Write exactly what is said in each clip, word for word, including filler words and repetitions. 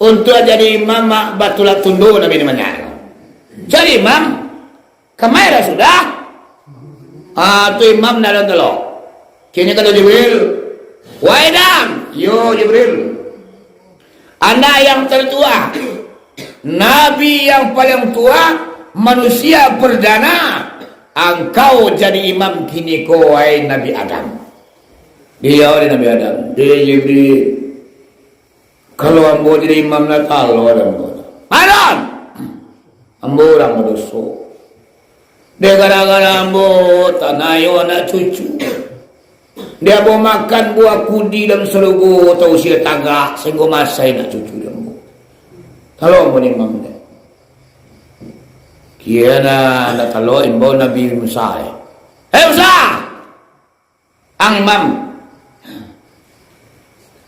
Untuak jadi imam, mak, batulak tundo Nabi ni banyak. Jadi imam, kamai lah sudah. Ah, tu imam nak dalam telok. Kini kata Jibril, "Wahai Adam." "Yo, Jibril." "Anak yang tertua, Nabi yang paling tua, manusia perdana, angkau jadi imam kini ko, wahai Nabi Adam." Dijawab dek Nabi Adam, "Dek Jibril, kalau ambo jadi imam, lah talok ambo tu." "Malam! Ambo urang badoso. Dek gara-gara ambo, tanah iyo anak cucu. Dek ambo makan buah kudi dalam sarugo, tausia tagak, sahinggo masai anak cucu dek ambo. Talok ambo ni imam dek." Kira nak talok, imbau Nabi Musa, eh. "Hei Musa! Ang imam."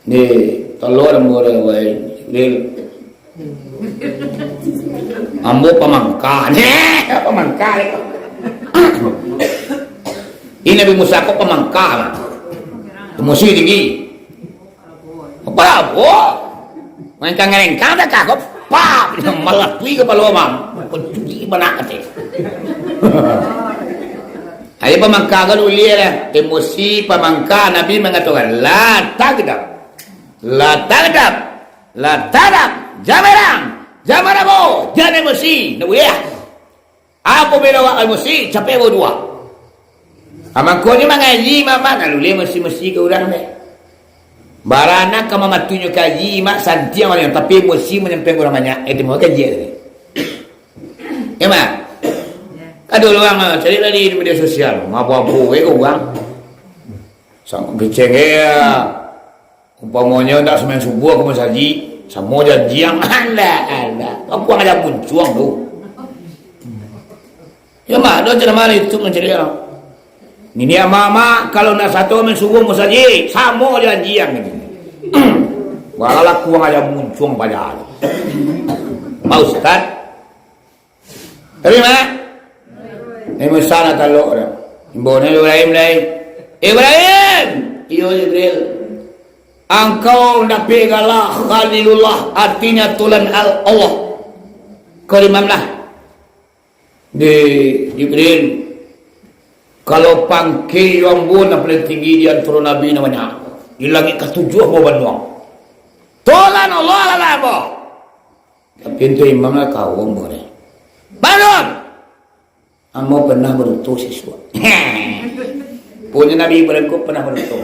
"Ni, talok ambo dek, wahai Jibril. Ambo pamangka." Neh, pamangka dek. Ini Nabi Musa ko pamangka, mah. Emosi tinggi. Apa, apa? Ngarengkang-ngarengkang dah kah, kok, pap! Malatui kapalo, mam. Pencuri banak ate. Ayo pamangka kan uliah lah. Emosi pamangka, Nabi mangatokan, "La taghdab. La taghdab. La taghdab." Jan marang. Jan marabo. Jan emosi. Ndak buliah. Apabila awak emosi, capek baduo. Amangkonyo mangaji, Mak, Mak, nak lulus emosi-emosi ka urang deh. Baranak ka mamatunyo kaji, Mak, santiang urang, tapi emosi manyampaian urang banyak. Eh, timo kaji tadi. Ya, Mak? Ado urang, ah, cari lah di media sosial. Mabo-mabo, eh, ka urang. Samo kecek, eh, ya. Umpamonyo ndak sumbayang subuah ka musajik, samo janjiang, alah, alah. Aku aja muncuang tu. Ya, Mak, ado ceramah di YouTube mancari, ya. Niniak mamak, kalau ndak sato main subuah musajik, samo janjiang gitu. Walau aku aja muncuang padahal. Pak Ustaz, Tapi, Mak, Nabi Musa nak talok dah. Imbau Nabi Ibrahim lai. "Ibrahim!" "Iyo, Jibril." "Angkau dapek gala Khalilullah, artinyo tulan Al-, Allah." Kau imam lah. "Dek Jibril, kalau pangkek ambo nan paling tinggi di antaro nabi nan banyak, di langik katujuah bawah banua. Tulan Allah lah ambo." Tapi untuak imam lah kaum boleh. "Bangun! Ambo pernah baduto sisuak." Punyo Nabi Ibrahim ko pernah baduto.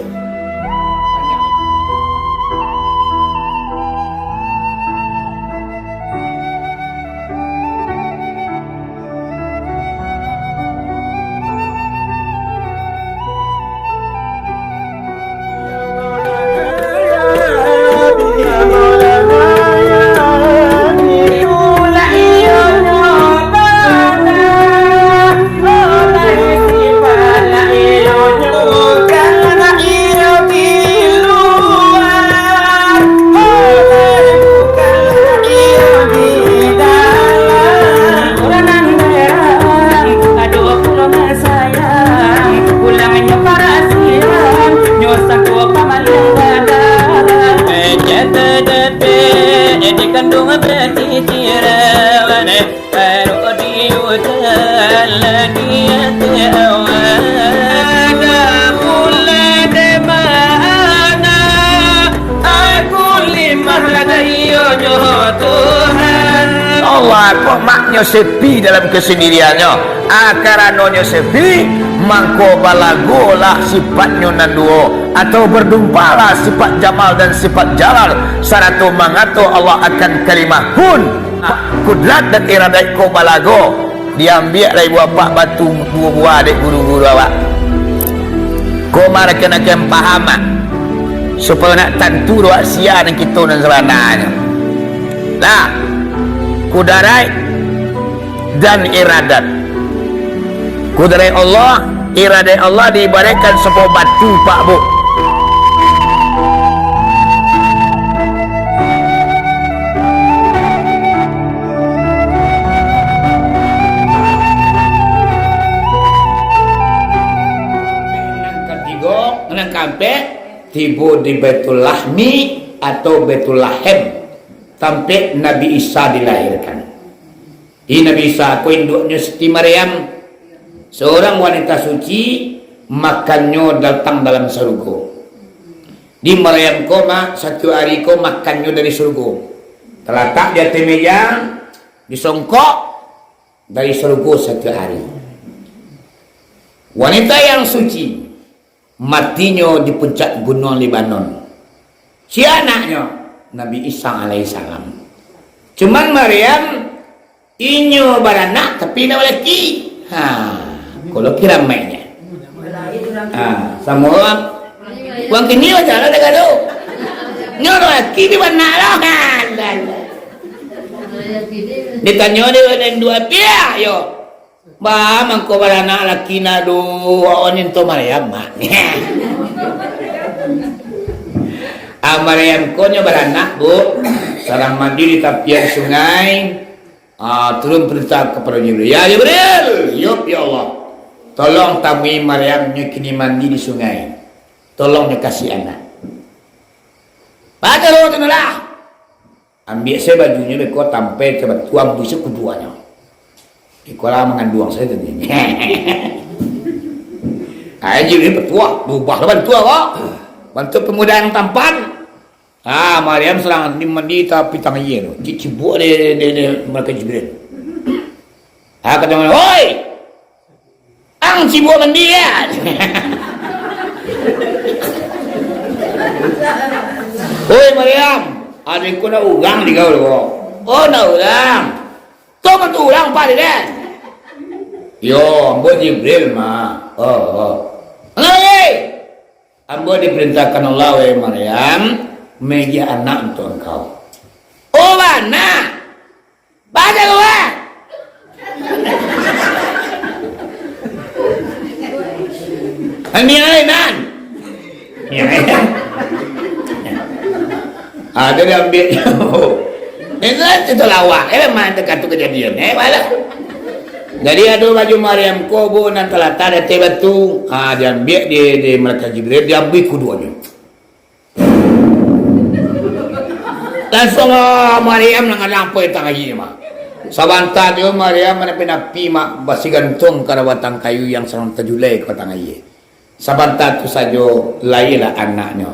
Sayang, pulangnyo parasian, nyo sangko pamaliang badan. Kecek tadape, dikanduang baciciran, baru diutan lagi ate awak. Ada pula di mana aku limah radaionyo Tuhan. Allah ko maknyo sepi dalam kesendiriannyo. Ah, karanonyo sepi, mangko balagolah sifatnyo nan duo, atau berdumpalah sifat jamal dan sifat jalal, sarato mangato Allah akan kalimah kun. Kudrat dan iradat ko balago, diambiak lai buah apak batu duo buah dek guru-guru awak. Ko marakan-rakan paham, ah, supayo nak tantu doa sia nan kito nan sabananyo. Nah, kudaraik dan iradat. Kudaraik Allah, iradat Allah diibaratkan sabuah batu, Pak, Bu. Nan katigo, nan kaampek, tibo di Baitul Lahmi atau Baitul Lahem. tampek Nabi Isa dilahirkan. Jadi Nabi Isa ko induaknyo Siti Maryam, seorang wanita suci, makannyo datang dalam sarugo. Di Maryam ko, mak, satu ari ko makannyo dari sarugo. Talatak di ateh meja, disongkok dari sarugo satu ari. Wanita yang suci, matinyo di puncak Gunuang Libanon. Sia anaknyo? Nabi Isa alaihissalam. Cuman Maryam, inyo baranak tapi indak balaki. Ha, kalau kiramaiknya. Ha, samo urang kini macam mana dah gaduh. Nyo laki di baranak lah. Ha, dah, dah. Ditanyo dia dengan dua pihak, yo. Ba, mangko baranak laki nado, awak ni nto Maryam, mak. Ah, Maryam ko nyo baranak, Bu. Sadang mandi di tapian sungai. Ah, turun perintah kepada Jibril. "Ya Jibril, yup, ya Allah. Tolong tamui Maryam, nyo kini mandi di sungai. Tolong nyo kasih anak." Baca roh tu lah. Ambiak se bajunyo beko, tampek ka batu, ambuih se kuduanyo. Iko lah manganduang sajo tu. Ai, jadi patuah, berubah lah bantuak ko. Bantuak pemuda yang tampan. Ah, Maryam sadang mandi, mandi tapi tangah aia tu. Cik cibuak dek, dek, dek, dek malaikat Jibril. Ah, kato, "Oi! Ang cibuak mandi, ya?" "Oi, Maryam, ado iko ndak urang di kau tu?" "Oh, ndak urang." "Tu mah tu urang, Pak, dek." "Yo, ambo Jibril mah." "Oh, oh." "Ngai! Ambo diperintahkan Allah, wahai Maryam, maagiah anak untuak engkau." "Oh, bana?" Bana, Pak. Aniai nan. Ado diambiak. Itu, itu lawak. Eh, memang dekat tu kejadian. Eh, malah. Jadi, ado baju Maryam ko, Bu, nan talatak di ateh batu. Ah, diambiak di, di malaikat Jibril, diambiak kuduanyo. Langsuang, ah, Maryam nan gadang ampoi batang aia, mak. Sabanta tu Maryam manapi-napi, mak, basigantuang ka batang kayu yang sadang tajulai ka batang aia. Sabanta tu sajo, lahialah anaknyo.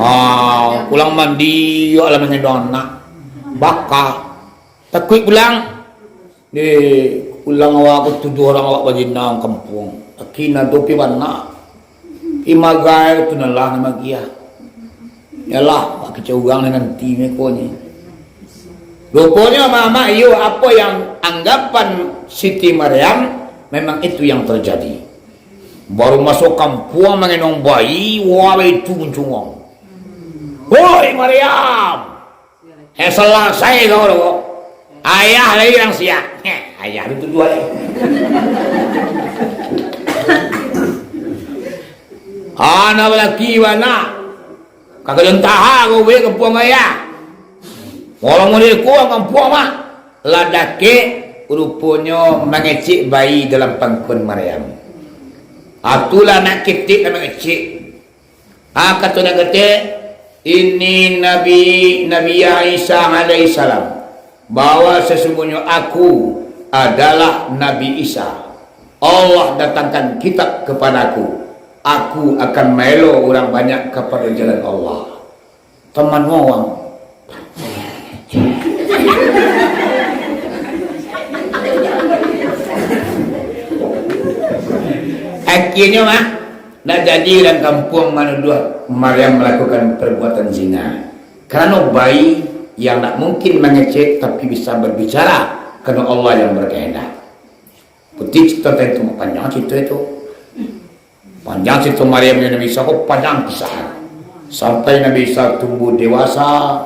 Ah, pulang mandi, yo lah mangendong anak. Baka. Takuik pulang. Deh, pulang awak ko tuduah urang awak bajina kampuang. Aki nado pi bana. Pi magai tu nan lah nan magiah. Yalah, awak kecek urang ni nanti meko ni. Ruponyo amak-amak iyo, apo yang anggapan Siti Maryam, memang itu yang terjadi. Baru masuak kampuang mangenong bayi, wah, bayi tu muncung urang. "Woi, Maryam!" Eh, salasai kau tu. Ayah lai urang siak. Heh, ayah tu tuduah lai. Anak balaki bana. Kagak taha kau buek kampuang ayah. Walau model ko kampuang mah. Lah dakek ruponyo mangecek bayi dalam pangkuan Maryam. Atulah anak ketek nan mangecek. Ah, kato nan katek, "Ini Nabi, Nabi Isa alaihissalam, bahwa sesungguhnya aku adalah Nabi Isa. Allah datangkan kitab kepadaku. Aku akan maelo urang banyak kepada jalan Allah." Teman wawang. Akhirnyo mah, nak jadi urang kampuang manuduah Maryam melakukan perbuatan zina. Karano bayi yang tak mungkin mangecek tapi bisa berbicara, karano Allah yang berkehendak. Putih cerita tadi tu, panjang cerita itu. Panjang cerita Maryam dengan Nabi Isa ko, panjang kisah. Sampai Nabi Isa tumbuh dewasa,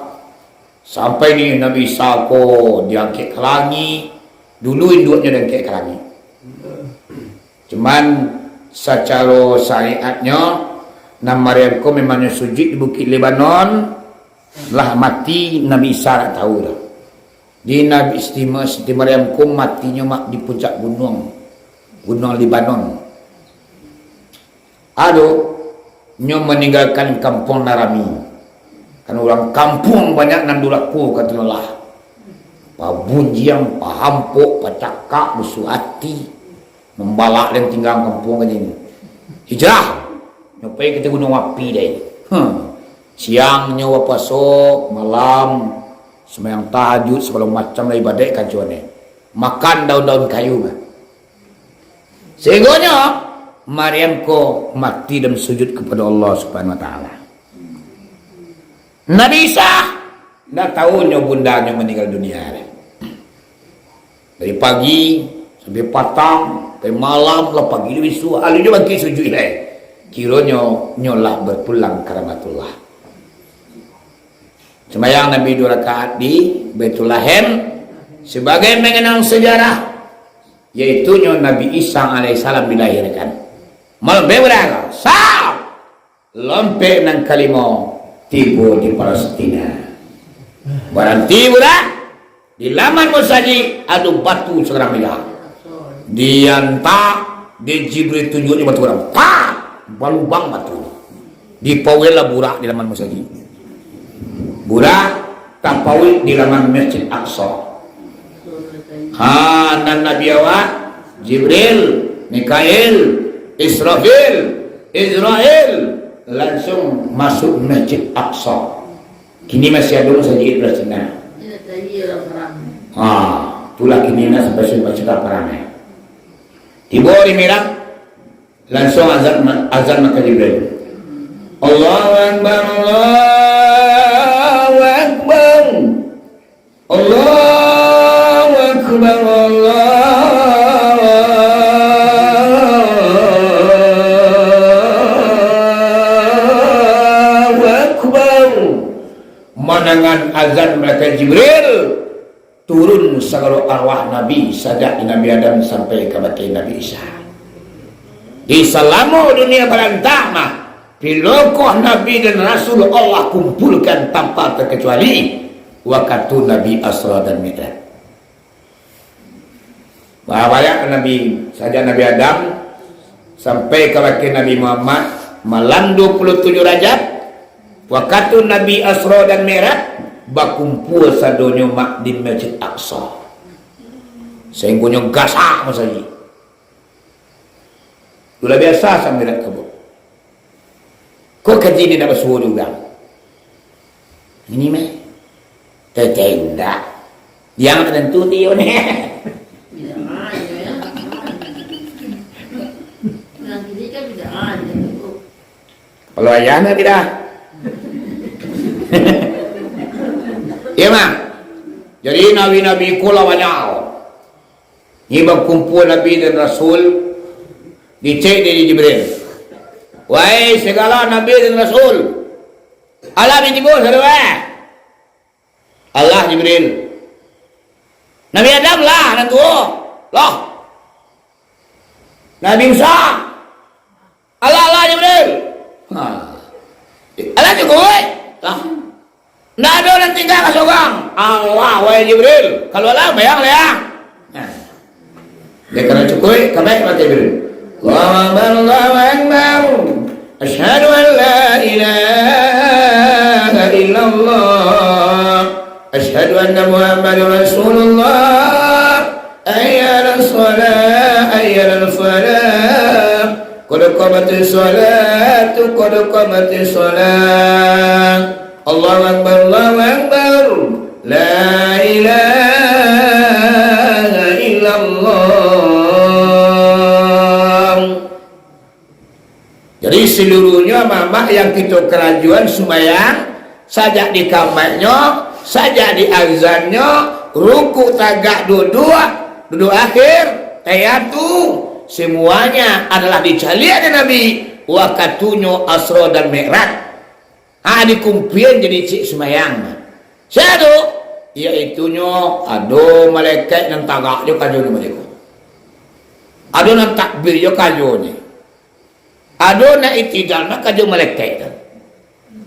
sampai ni Nabi Isa ko diangkek ka langik. Dulu induaknyo diangkek ka langik. Cuman, sacaro syariatnyo, nan Maryam ko memang nyo sujuik di Bukik Lebanon, lah mati Nabi Isa dak tahu dah. Di Nabi Siti Ma-, Siti Maryam ko matinyo mak di puncak gunuang, Gunuang Libanon. Ado, nyo maninggalkan kampuang nan rami. Kan urang kampuang banyak nan durako, katonyo lah. Pabunjiang, pahampok, pacakak, busuak ati. Mambalak den tingga kampuang ka siko. Hijrah. Nyo pai ka Gunuang Api dai. Hmm. Siang nyo bapuaso, malam sumbayang tahajud, sagalo macam lah ibadaik kancuanyo. Makan daun-daun kayu mah. Sahinggonyo Maryam ko mati dalam sujud kapado Allah Subhanahu Wa Taala. Nabi Isa, ndak tahu nyo bundanyo maninggal dunia. Dari pagi sampai patang, sampai malam, lah pagi tu bisuak, alun juo bangkik sujud lai. Kironyo nyo lah bapulang ka rahmatullah. Sumbayang Nabi duo rakaat di Baitulahim sabagai mangenang sajarah, yaitunyo Nabi Isa alaihissalam dilahirkan. Malam beberaga, sah! Lompek nan kalimo tibo di Palestina. Baranti budak di laman musajik, ado batu sagala mega. Diantak dek Jibril, tunjuak jo batu gadang, tak! Balubang batu. Dipauiklah burak di laman musajik. Burak tapauik di laman Masjid Aqsa. Ha, nan Nabi awak, Jibril, Mikail, Israfil, Izrail, lansuang masuak Masjid Aqsa. Kini masih ado masajik di Palestina. Ha, itulah kini nak sampai sudah pacah parang, eh. Tibo di Mi'raj, lansuang azan, azan malaikat Jibril. Allahu Akbar, Allahu Akbar. Allahu Akbar, Allahu Akbar. Mandangan azan malaikat Jibril, turun sagalo arwah Nabi, sajak di Nabi Adam sampai kabake Nabi Isa. Di salamo dunia barantak mah, pilokoh Nabi dan Rasul Allah kumpulkan tanpa terkecuali wakatu Nabi Isra dan Mi'raj. Banyak Nabi, sajak Nabi Adam sampai kabake Nabi Muhammad, malam dua puluh tujuh Rajab, wakatu Nabi Isra dan Mi'raj, bakumpua sadonyo mak di Masjid Aqsa. Sahinggonyo gasak masajik. Lah biasa sambilan kabut. Ko kaji ni nak basuo juo urang. Ini meh. Teteh indak. Yang tentu dio ni. Tidak ada, ya. Yang ini kan tidak ada, cukup. Kalau ayah nak tidak? Iya, mah. Jadi nabi-nabi ko lah banyak. Ni bakumpua Nabi dan Rasul, dicek dek Jibril. Wahai sagalo Nabi dan Rasul, alah bi tibo sadonyo? Alah Jibril. Nabi Adam lah nan tuo. Lah. Nabi Musa. Alah, alah, Jibril. Ha. Alah, cukuik. Lah. Ndak ado nan tingga ka surang. Alah, wahai Jibril. Kalau alah, bayang lah, ya. Nah. Dia kena cukuik, ka baik mati Jibril. Allahu Akbar, Allahu Akbar. Asyhadu an la ilaha illallah. Asyhadu anna Muhammadar Rasulullah. Hayya 'alas shalah, hayya 'alal falah. Qad qamatis shalah, qad qamatis shalah. Allahu Akbar, Allahu Akbar. La ilaha illallah. Jadi, saluruhnyo amak-amak yang kito karajoan sumbayang, sajak di kamaiknyo, sajak di azannyo, rukuk, tagak, duduak, duduak akhir, tayatu, samuanyo adalah dicaliak dek Nabi wakatunyo Isra dan Mi'raj. Ha, dikumpuian jadi ciek sumbayang. Sia tu? Yaitunyo ado malaikat nan tagak jo karajonyo, ado nan takbir jo karajonyo, ado nan iktidal, nan karajo malaikat tu.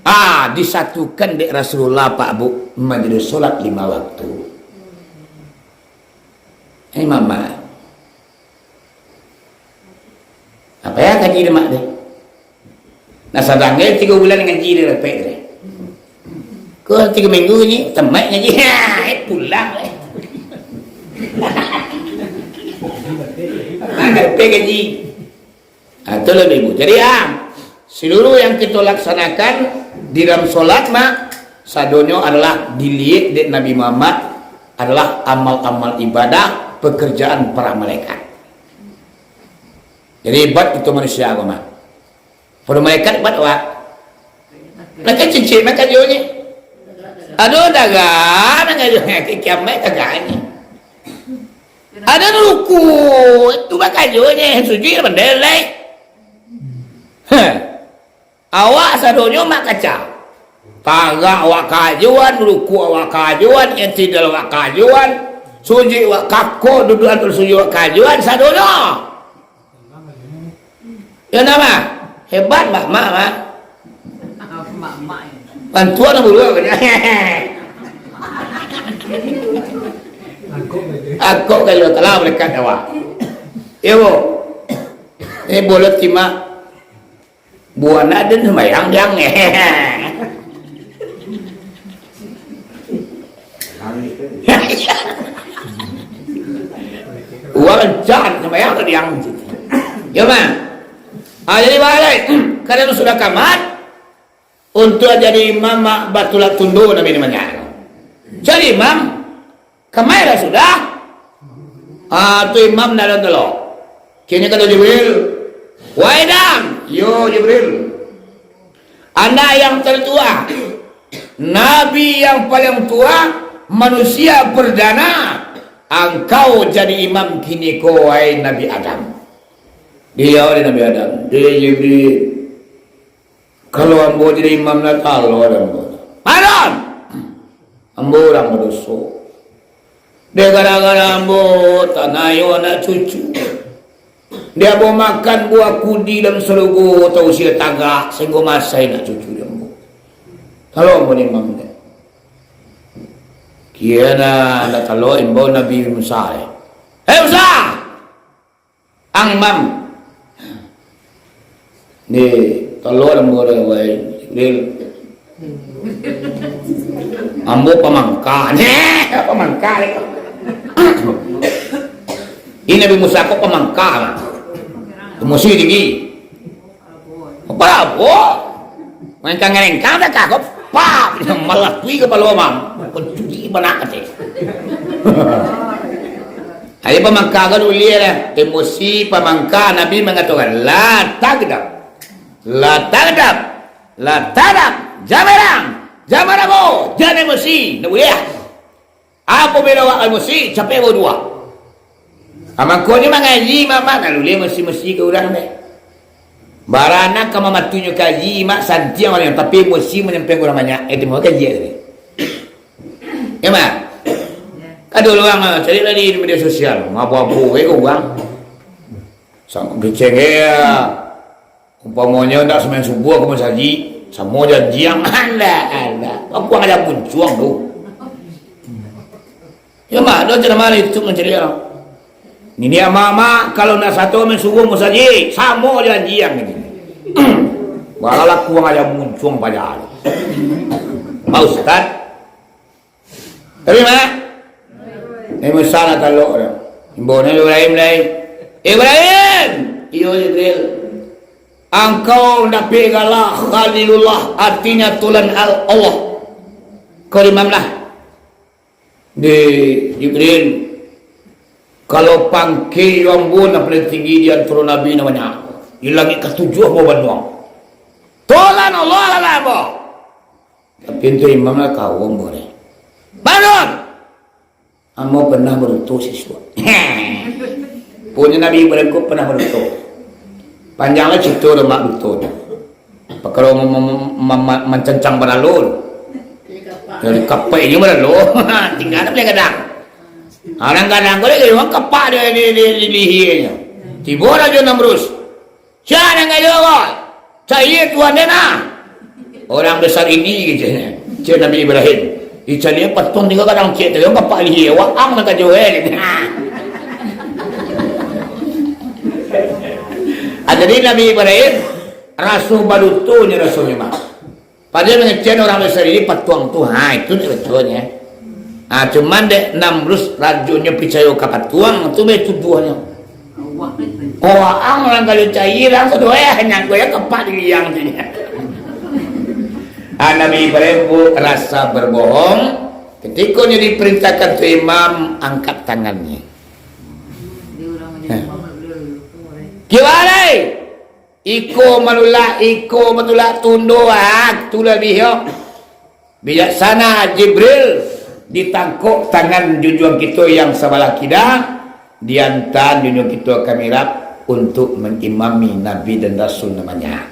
Ah, disatukan dek Rasulullah, Pak Bu, manjadi solat lima waktu. Ini mama. Apo yo kaji lemak tu? Nah, sadang tigo bulan ngaji di repek tu. Oh, tigo minggu ni, tamat ngaji. Ha, eh, pulang, eh. Dapat gaji. Ha, tu lah, Ibu. Jadi, ha, seluruh yang kita laksanakan di dalam solat, mak, sadonyo adalah diliek dek Nabi Muhammad, adalah amal-amal ibadah, pekerjaan para malaikat. Jadi, hebat itu manusia, Mak. Pado malaikat hebat, Wak. Malaikat cicik, malaikat jo ni. Ado daga, malaikat jo ni. Kiamat daga ni. Ado ruku, tu malaikat jo ni. Sujud pandai lai. Heh. Awak sadonyo mak kaca. Tagak awak kajuan, ruku awak kajuan, i'tidal awak kajuan, sujud awak kako, duduak atau sujud awak kajuan, sadonyo. Yo nama? Hebat, Mak, Mak, Mak. Bantuan dulu. Angkok kayu telah berkat awak. Yo, Bu. Ni boleh timak. Buah nak den sembayang, Jang. Uang can sembayang tu, Jang. Yo, Mak. Ah, jadi, balik. Karena sudah kamat, untuk jadi imam, Mak, batulak tundu, Nabi ni banyak. Jadi, imam, kamai lah sudah. Ah, tu imam dalam telok. Kini kata Jibril, "Wahai Adam." "Yo, Jibril." "Anak yang tertua, Nabi yang paling tua, manusia perdana, angkau jadi imam kini ko, wahai Nabi Adam." Dia, wahai Nabi Adam, "Dek Jibril, kalau ambo jadi imam, lah talok dek ambo." "Malam! Ambo urang badoso. Dek gara-gara ambo, tak nayo anak cucu. Dek ambo makan buah kudi dalam sarugo, tausia tagak, sahinggo masai anak cucu dek ambo. Talok ambo ni imam dek." Kira nak talok imbau Nabi Musa dek. "Hei Musa! Ang imam." Ni, talok ambo dek, wahai Jibril. Ambo pamangka. Neh, pamangka ni. Ini Nabi Musa ko pamangka lah. Emosi tinggi. Apa, apa? Main kangeng-kangeng dah kagok. Pap! Malah kui kepala, Bang. Pencuri benak, kata. Ayo pamangka kan uliah lah. Emosi pamangka, Nabi mangatokan, "La tagdab. La tagdab. La tagdab. Jan marang. Jan marabo. Jan emosi." Ndak buliah. Apabila awak emosi, capek baduo. Ah, mangkonyo mangaji, Mamak, nak luleh emosi-emosi ka urang deh. Baranak ka mamatunyo kaji, Mak, santiang urang, tapi emosi manyampaian urang banyak. Eh, timo kaji tadi. Ya, Mak? Ado urang, ah, cari lah di media sosial, mabo-mabo, eh, urang. Sama keceng, eh, ya. Umpamonyo ndak sumbayang subuah ka musajik, samo janjian, alah, alah. Aku aja muncuang tu. Ya, Mak, ado ceramah di YouTube mancari, ya. Niniak mamak, kalau ndak sato main subuah musajik, samo janjian gitu. Walau aku aja muncuang paja. Pak Ustaz, Tapi, Mak, Nabi Musa lah talok dah. Imbau Nabi Ibrahim lai. "Ibrahim!" "Iyo, Jibril." "Angkau dapek gala Khalilullah, artinya tulan Al-, Allah." Kau imam lah. "Dek Jibril, kalau pangkek ambo nan paling tinggi di antaro nabi nan banyak, di langik katujuah ambo banuang. Tulan Allah lah ambo." Tapi untuak imam lah kaum boleh. "Bangun! Ambo pernah baduto sisuak." Punyo Nabi Ibrahim ko pernah baduto. Panjang lah carito do, Mak, duto tu. Pakaro mem-, mem-, mem-, mancancang balalo tu. Dari kapai nyo balalo. Tingga tu gadang. Urang gadang ko dek urang kapak di, di, di, di lihianyo. Tibo Rajo Namrus. "Sia nan kajo ko? Caliak Tuhan den ah." "Orang besar ini," keceknyo, cek Nabi Ibrahim. Dicaliak patuang tingga gadang cek tu, kapak lihia, "Waang nan kajo, eh," keceknyo. Ah, jadi Nabi Ibrahim raso badutonyo rasonyo mah. Padahal mangecekan urang Mesir ini patuang tu, ha, itu ndak betulnyo. Ha, cuman dek Namrus rajonyo picayo ka patuang, tu bae tuduahnyo. Orang urang kalu cairan, sudah eh, nyangko ya kepak di liang tu. Ha, Nabi Ibrahim bu rasa berbohong, ketika nyo diperintahkan tu imam, angkat tangannya. Hah. Kiwalai! Iko manulak, iko manulak, tundo, ah, tu labiah yo. Bijaksana Jibril, ditangkok tangan junjuang kito yang sabalah kida, diantaan junjuang kito ka mirab untuk mangimami nabi dan rasul nan banyak.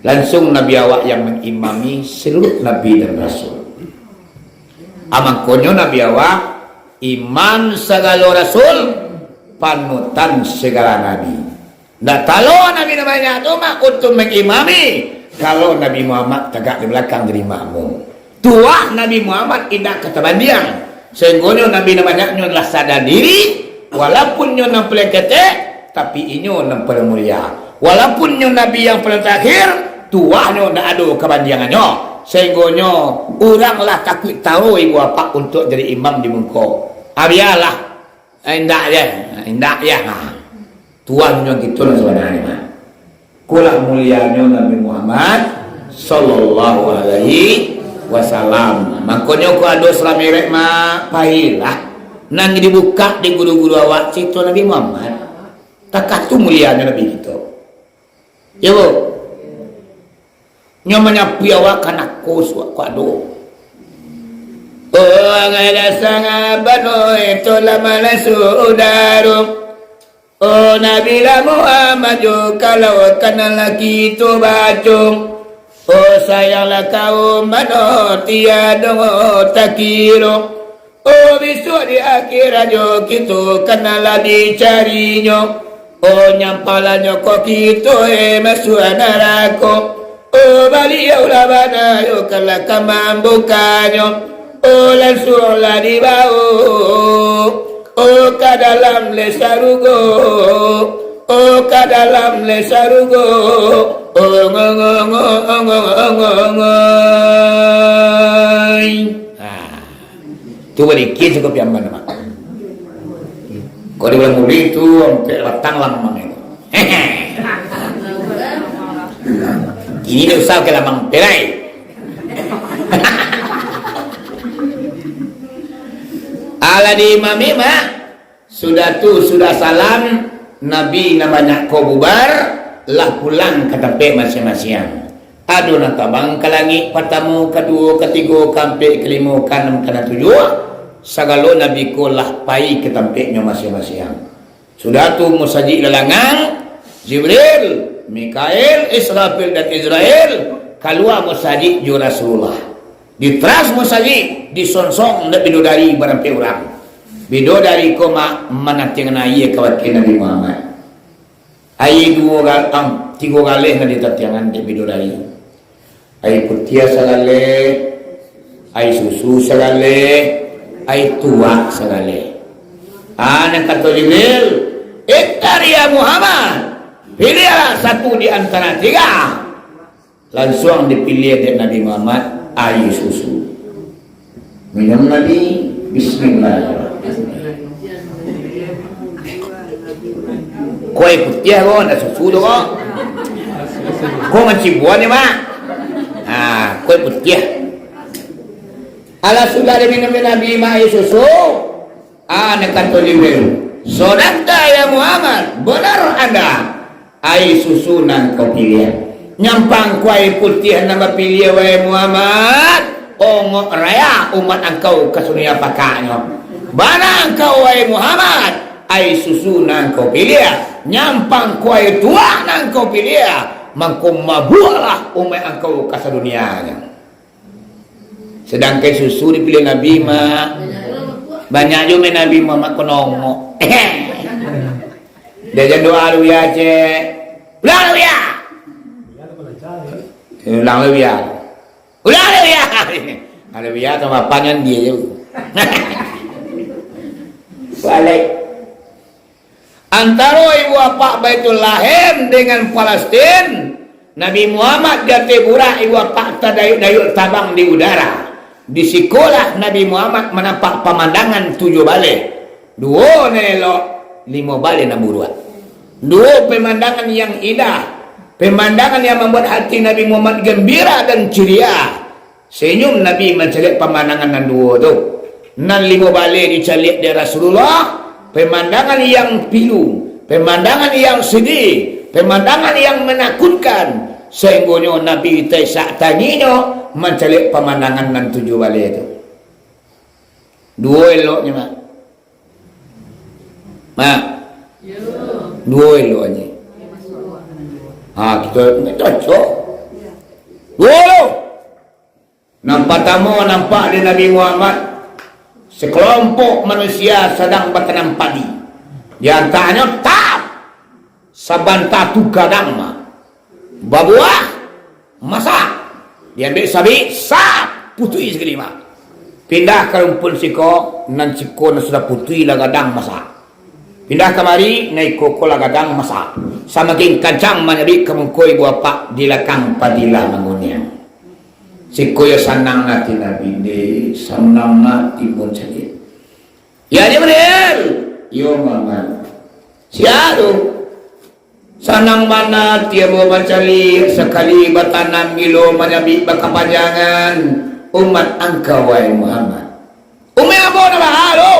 Lansuang Nabi awak yang mangimami saluruah nabi dan rasul. Amangkonyo Nabi awak, imam sagalo rasul, panutan sagala nabi. Ndak talo nabi nan banyak tu mah untuak mangimami, kalau Nabi Muhammad tagak di balakang jadi makmum. Tuah Nabi Muhammad indak ka tabandiang, sainggonyo nabi nan banyak nyo lah sadar diri, walaupun nyo nan paliang ketek, tapi inyo nan paliang mulia. Walaupun nyo nabi yang paliang tarakhir, tuahnyo ndak ado kabandiangannyo, sainggonyo urang lah takuik taro ibu apak untuak jadi imam di muko. Ah, bialah. Eh, indak je, indak je. Ha. Tuan jo kito lah sabananyo mah. Itulah mulianyo Nabi Muhammad sallallahu alaihi wasallam. Makonyo kok ado salah merek mah, pailah. Nan dibukak di guru-guru awak, carito Nabi Muhammad. Takah tu mulianyo Nabi kito. Yo, Bu? Nyo manyapuik awak ka nako suak kok ado. Oh, angah dasang abah no, itu lah malah sudaro. Oh, Nabi lah Muhammad jo, kalau kanal laki tu baco. Oh, sayanglah kaum mano tiado takiro. Oh, bisuak di akhirat jo kito kanal lah dicarinyo. Oh, nyampalanyo ko kito, eh, masuak narako. Oh, baliau lah bana yo kalah ka mambukanyo. Oh, lansuang lah dibao. Oh, ka dalam le sarugo. Oh, ka dalam le sarugo. Oh, ngo, ngo, ngo, ngo, ngo, ngo. Ah. Tu badikir cukup piamban, Mak. Kok di bulan Mulai tu, ampek batang lamang itu. Ini dia usah ke lamang perai. Alah di imam, Mak. Sudah tu, sudah salam, Nabi nan banyak ko bubar, lah pulang ka tampek masiang-masiang. Ado nan tabang ka langik, patamo, kaduo, katigo, kaampek, kalimo, kaanam, kaanam, tujuah, sagalo nabi ko lah pai ka tampeknyo masiang-masiang. Sudah tu, musajik lalangang, Jibril, Mikail, Israfil, dan Izrail kalua musajik jo Rasulullah. Di taras musajik, disonsong dek bidodari barampek urang. Bidodari ko ma-, manatiangan aia kabake Nabi Muhammad. Aia duo gal-, am, tigo galeh nan ditatiangan dek bidodari. Aia putiah sagaleh, aia susu sagaleh, aia tuak sagaleh. Ah, nan kato Jibril, "Ikhtar ya Muhammad, pilihlah satu di antara tiga." Lansuang dipiliah dek Nabi Muhammad, aia susu. Minum Nabi, bismillahirrahmanirrahim. Ko aia putiah ko, ndak susu tu ko. Ko mancibuan ni, Mak. Ha, ko aia putiah. Alah sudah diminum Nabi Muhammad aia susu, Ah, nan kato Jibril, "Sodakta ya Muhammad, banar anda. Aia susu nan kau piliah. Nyampang ko aia putiah nan bapiliah, wahai Muhammad, ongok raya umat angkau ka sunia pakaknyo. Bana angkau, wahai Muhammad, aia susu nan kau piliah. Nyampang ko aia tuak nan kau piliah, mangko mabuaklah umat angkau ka sadunianyo." Sedangkan susu dipiliah Nabi, Mak. Banyak juo main Nabi Muhammad ko nongok. Dia jan doa Alwiah, cek. Ulang Alwiah. Ulang Alwiah. Ulang Alwiah. Alwiah sama apanyo dia tu. Balik. Antaro ibu apak Baitul Lahim dengan Palestin, Nabi Muhammad di ateh burak, ibu apak tadayuk-dayuk tabang di udara. Di sikolah Nabi Muhammad manampak pamandangan tujuah baleh. Duo nan elok, limo baleh nan buruak. Duo pemandangan yang indah, pemandangan yang mambuat hati Nabi Muhammad gembira dan ceria. Senyum Nabi mancaliak pamandangan nan duo tu. Nan limo baleh dicaliak dek Rasulullah, pemandangan yang pilu, pemandangan yang sedih, pemandangan yang menakutkan, sainggonyo Nabi taisak tanginyo mancaliak pamandangan nan tujuah baleh tu. Duo eloknyo, Mak. Mak. Duo eloknyo. Ha, kito cocok. Duo tu. Nan partamo nampak di Nabi Muhammad, sekelompok manusia sadang batanam padi. Di antaranyo, tap! Sabanta tu gadang, Mak. Babuah, masak. Diambiak sabik, sap! Putuih sakali, Mak. Pindah ka rumpun siko, nan siko nan sudah putuih lah gadang masak. Pindah kamari, nan iko ko lah gadang masak. Samakin kancang manyabik ka muko ibu apak, di lakang padi lah manguniang. Siko yo sanang ati Nabi, deh, sanang ati pun caliak. Ya, Jibril. Yo, Muhammad. Sia tu? Sanang bana ati ambo mancaliak, sakali batanam gilo manyabik bakapanjangan umat angkau, wahai Muhammad. Umaik ambo nan baa tu?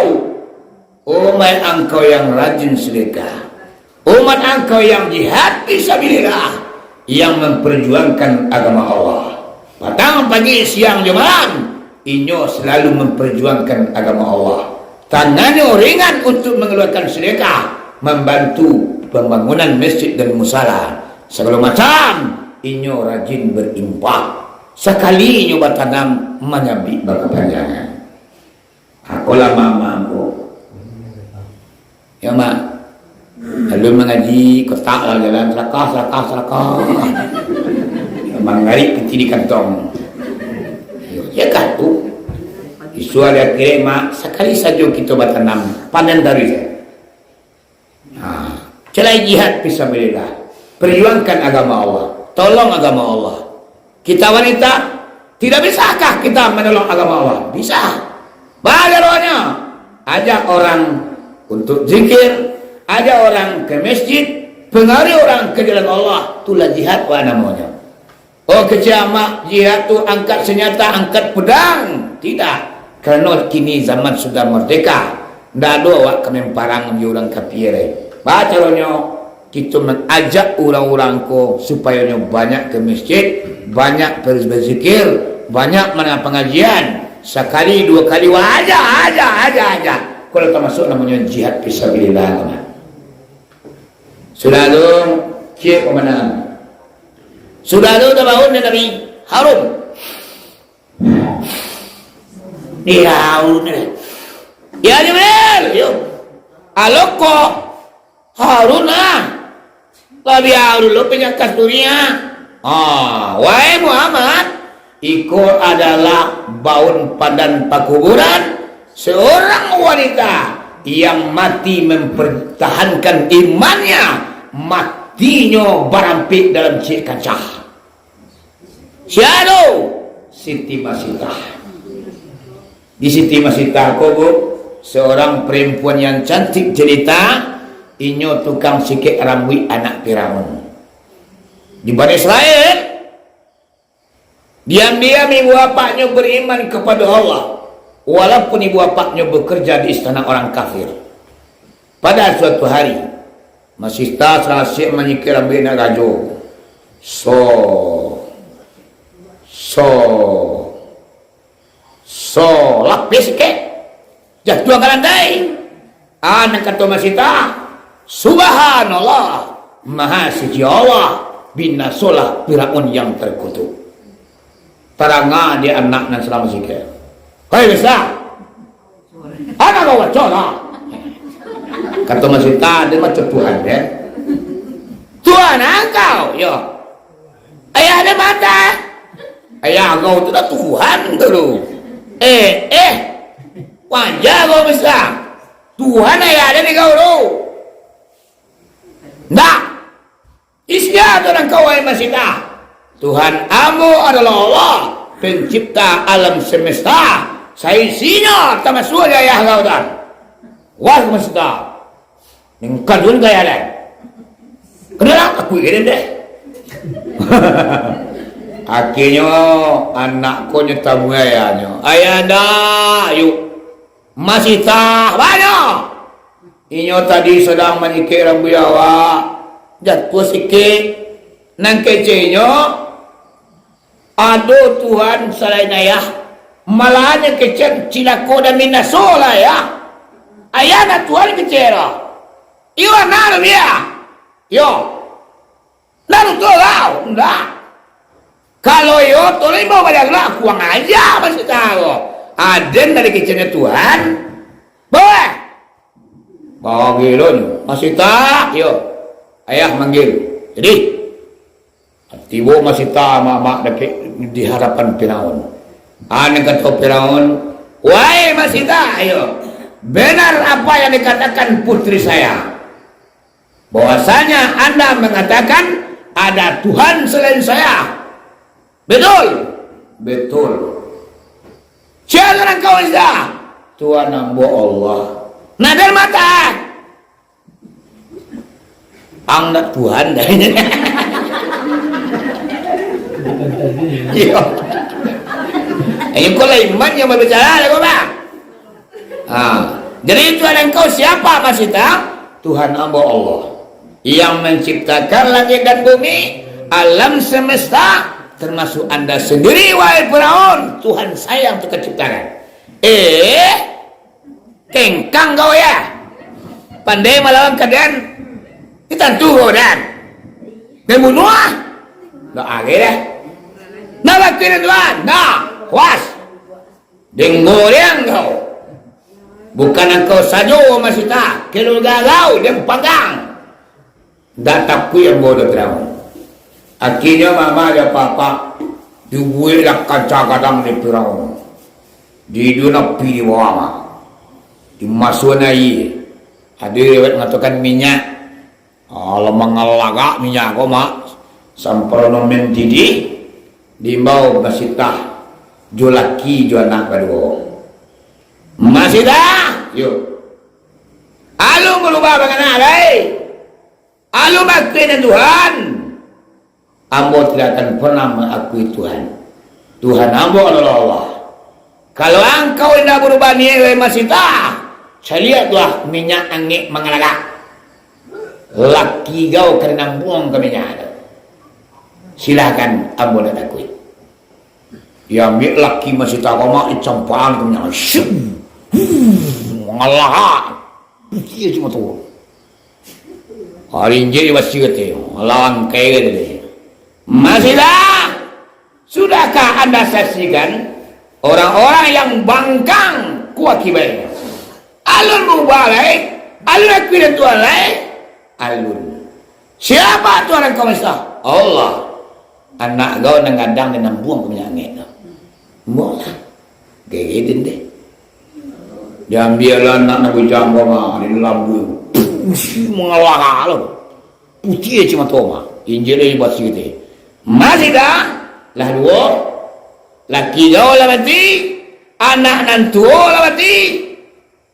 Umaik angkau yang rajin sedekah. Umat angkau yang jihad fisabilillah, yang memperjuangkan agama Allah. Patang, pagi, siang, jo malam, inyo selalu memperjuangkan agama Allah. Tangannyo ringan untuk mengeluarkan sedekah, membantu pembangunan masjid dan musala. Sagalo macam, inyo rajin berinfak. Sakali inyo batanam, manyabik bakapanjangan. Akolah mama ko. Yo, Mak. Lalu mangaji, kotak lah jalan, sarakah, sarakah, sarakah. Manggarik piti di kantong. Yo, yo kah tu? Isuak di akhirat, Mak, sakali sajo kito batanam, panen taruih. Ha, calai jihad fisabilillah. Perjuangkan agama Allah. Tolong agama Allah. Kita wanita, tidak bisakah kita menolong agama Allah? Bisa. Baa caronyo? Ajak orang untuk zikir, ajak orang ke masjid, pengaruhi orang ke jalan Allah, itulah jihad, wah, namonyo. Oh, kecek amak, jihad tu angkat senjata, angkat pedang. Tidak. Karano kini zaman sudah merdeka. Ndak ado awak ka mamparang jo urang kapia lai. Baa caronyo? Kito mangajak urang-urang ko supayo nyo banyak ka masjid, banyak ber-, berzikir, banyak mandanga pangajian. Sakali, duo kali, wah, ajak, ajak, ajak, ajak. Ko lah tamasuak namonyo jihad fisabilillah, kawan. Sudah tu, ciek pamandangan. Sudah tu, tabangun dek Nabi Harun. Di Harun ni. Ya Jibril, yo. Aloko Harun ah. Labiah Harun lo pinjakas dunia. Ah, wahai Muhammad, iko adalah baun padan pakuburan seorang wanita yang mati mempertahankan imannya, matinyo barampek dalam ciek kancah. Sia tu? Siti Masitah. Di Siti Masitah ko, Bu, seorang perempuan yang cantik jelita, inyo tukang sikek rambuik anak Firaun. Di Bani Israel, diam-diam ibu bapaknyo beriman kepada Allah, walaupun ibu bapaknyo bekerja di istana orang kafir. Pada suatu hari, Masitah sarasik manyikek rambuik anak rajo. So, so, so, lapeh sikek. Jatuah ka lantai. Anak kato Masitah, "Subhanallah, Maha Suci Allah, binasolah Firaun yang terkutuk." Taranga di anak nan sadang basikek. "Hei, bisa! Anak kau baco lah!" Kato Masitah, "Dia macam Tuhan, ya?" "Tuhan angkau?" "Yo." "Ayah dia mata?" "Ayah kau tu dah Tuhan tu lu." "Eh, eh, wajar kau bisa. Tuhan ayah dia di kau tu." "Ndak." Sia Tuhan angkau, wahai Masita? Tuhan ambo adolah Allah, Pencipta alam semesta saisinyo, tamasuak jo ayah kau, Tuhan. Wah, Masita. Ningkan dulu gaya deh. Kenapa aku ini deh? Akhirnyo anak ko nyo tamu ayahnyo. Ayahanda, yuk. Masita, banyak. Inyo tadi sadang manyikek rambuik awak. Jatuah sikek. Nan kecenyo, ado Tuhan salain ayah. Malahan nan kecek cilako dan binaso lah ayah. Ayah nak Tuhan kecek lah. Iyo, nak Rubiah. Yo. Lalu tu lah, ndak. Kalau iyo, tolong imbau baliak lah, kuang aja Masita ko. Aden dari keceknyo Tuhan. Boleh. Bagilun, Masita, yo. Ayah manggil. Jadi, tibo Masita amak-amak dakek di hadapan Firaun. Ane kato Firaun, "Wahai Masita, yo. Benar apa yang dikatakan putri saya. Bahwasanya Anda mengatakan ada Tuhan selain saya. Betul?" "Betul." "Siapa Tuhan kau, Masita?" "Tuhan ambo Allah." "Nah, dari mata?" "Ang nak Tuhan dah." Iya. Ini kok lah iman yang berbicara lah, kok, Bang? Ha. Jadi, Tuhan engkau siapa, Masita? "Tuhan ambo Allah, yang menciptakan langit dan bumi, alam semesta, termasuk Anda sendiri, wahai Firaun, Tuhan saya yang terciptakan." Eh, kengkang kau ya. Pandai malawan kadan. Ini tantu kau dan. Dan bunuh ah. Dah agak dah. Nah, lakuin Tuhan. Nah, was. Denggo liang kau. Bukan engkau sajo, Masita, keluarga kau den panggang. Ndak takuik ambo doh Firaun. Akhirnyo mama jo papa dibuek lah kaca gadang dek Firaun. Diiduan api di bawah mah. Dimasuakan aia. Ado riwayat mangatokan minyak. Alah, mangalagak minyak ko, Mak. Sampurano mandidih, diimbau Masita jo laki jo anak kaduo. Masita, yo. Alun barubah bangana lai. Alun baakui nan Tuhan. Ambo tidak akan pernah mengakui Tuhan. Tuhan ambo adalah Allah. Kalau angkau indak barubah niaik, wahai Masita, caliak tu lah minyak angek mangalagak. Laki kau ka dinambuang ka minyak tu. Silahkan, ambo indak takuik. Diambiak laki Masita ko, Mak, dicampaan ka minyak. Syum! Huh! Mangalagak. Putiah cuma tu. Hari injek basi kata, lawan kai kata dia. Masita, sudahkah Anda saksikan orang-orang yang bangkang ko akibatnyo? Alun barubah lai, alun akui den Tuhan lai, alun. Siapa Tuhan engkau, Masita? Allah. Anak kau nan gadang dinambuang ka minyak angek tu. Ambo lah. Gege den deh. Diambiak lah anak nan bujang ko mah, dilambuang. Puh, mangalagak lo. Putiah cuma tu mah. Injek lai basi tu. Masita, lah duo. Laki kau lah mati. Anak nan tuo lah mati.